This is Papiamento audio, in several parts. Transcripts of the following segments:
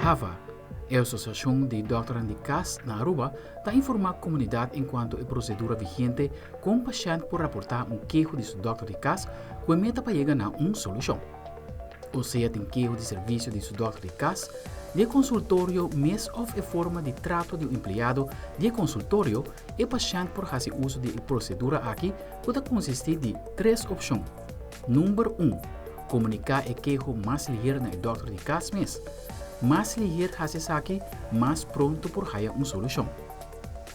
HAVA, e asociacion di dokternan di cas na Aruba, ta informa comunidad encuanto e procedura vigente con pashent por raporta un keho di su dokter di cas cu e meta pa yega na un solucion. O sea tin keho di servicio di su dokter di cas, di e consultorio mes of e forma di trato di un empleado di e consultorio, e pashent por haci uso di e procedura aki cu ta consisti di tres opcion. Number un, Comunica e keho mas liher na e dokter di cas mes. Mas liher haci esaki, mas pronto por haya un solucion.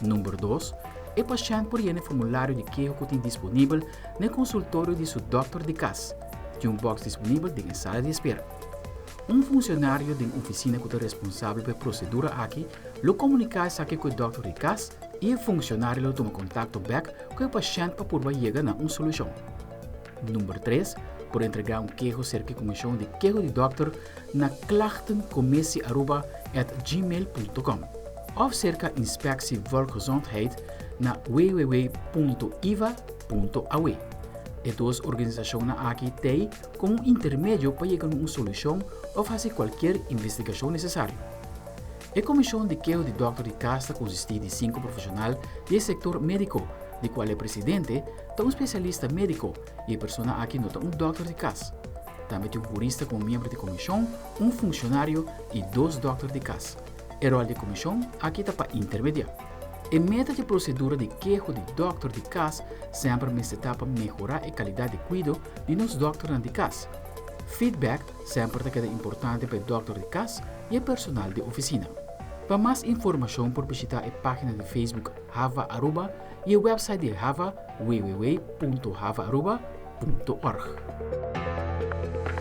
Number dos, E pashent por yena e formulario di keho cu tin disponibel na e consultorio di su dokter di cas. Tin un box disponibel den e sala di espera. Un funcionario den oficina cu ta responsabel pa e procedura aki lo comunica esaki cu e dokter di cas i e funcionario lo tuma contacto bek cu e pashent pa purba yega na un solucion. Number tres, por entrega un keho serka e Comision di Keho di Dokter na klachtencomissiearuba@gmail.com of serka Inspectie Volksgezondheid na www.iva.aw. E dos organisacionnan aki t'ei como un intermedio pa yega na un solucion of haci cualkier investigacion necesario. E Comision di Keho di Dokter di Cas ta consisti di cinco profesional di e sector medico, di cual e presidente ta un specialista medico y e persona aki no ta un dokter di cas. Tambe tin un hurista como miembro di comision, un funcionario y dos dokter di cas. E rol di e comision aki ta pa intermedia. E meta di e procedura di keho di dokter di cas semper mester ta pa mehora e calidad di cuido di nos dokternan di cas. Feedback semper ta keda importante pa e dokter di cas y e personal di oficina. Pa mas informacion por bishita e pagina di Facebook Hava Aruba y e website di Hava www.havaaruba.org.